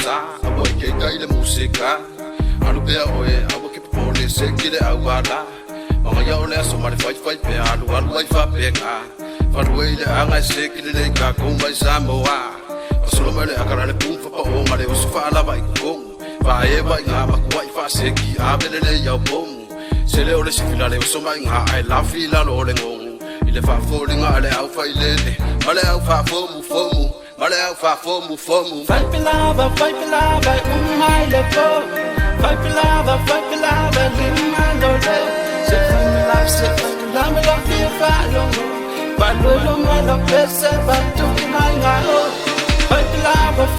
Sa aua i keita i le musika. Alu pea oe, aua ke popole se ki le auala. Magaia o le aso ma le faifai pea alu alu ai faapena. Falue i le aga e se ki lelei tatou mai Samoa. Fasolo mai le akala le pum fapao ma le oso faalava i totonu. Vaeva'i ngā matua'i faaseki ave lelei au pomu. Sele o le sifila le oso mai ngā ae lafi i lalo o le gogu. I le faafoliga a le aufailele ma le aufaafomu fomu ma le aufaafomu fomu. Faipelava, faipelava, umai le po. Faipelava, faipelava, lima lole. Se faimela, se faimela, me la fia falongo. Palolo mai la pese, patuki mai ngā o.